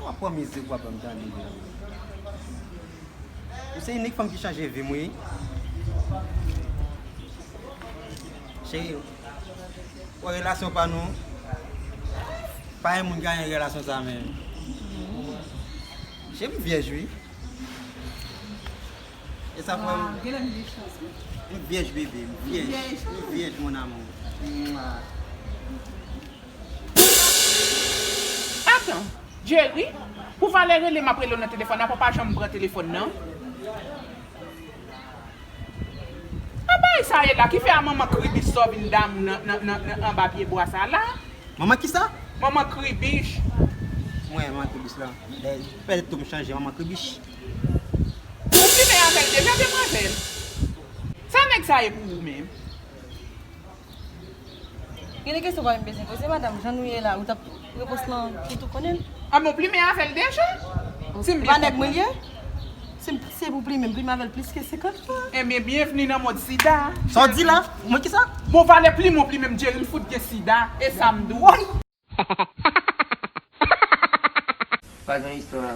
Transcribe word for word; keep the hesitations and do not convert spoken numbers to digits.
W ap pran mizik w ap ban m tande. Ou se inik fanm ki chanje vi m, wi. Cheri, wè relasyon pa nou, pa gen moun ki ka gen relasyon sa menm. Cheri, m vyèj, wi. E sa fè m, m vyèj, bebe, m vyèj. M vyèj, mon amour. Mwa. Atan, Jerry, pou Valè rele m ap rele w nan telefòn, apa w pa janm pran telefòn nan? An bagay sa ye la, ki fè a manman Kribich sa w vin damou nan, nan, nan, nan anba pye bwa sa la? Manman kisa? Manman Kribich. Mwen, manman Kribich la. Pètèt tou m chanje, manman Kribich. Ou plimen avè l deja, demwazèl. Sa nèg sa ye pou ou menm? Gen de kesyon pa menm bezwen poze, madanm. Jan nou ye la, ou t ap repons lan pou tou konnen l. A, bon, plimen avè l deja? Si m byen konprann. Ou pa nèg mwen l ye? Si m, se pou plimen, m plimen avè l plis ke senkant fwa. Ebyen, byenvni nan mond sida. Sa w di la? Mwen kisa? Bon, Valè plimen w plimen m, Jerry, m fout gen sida. E sa m di w. Pa gen istwa.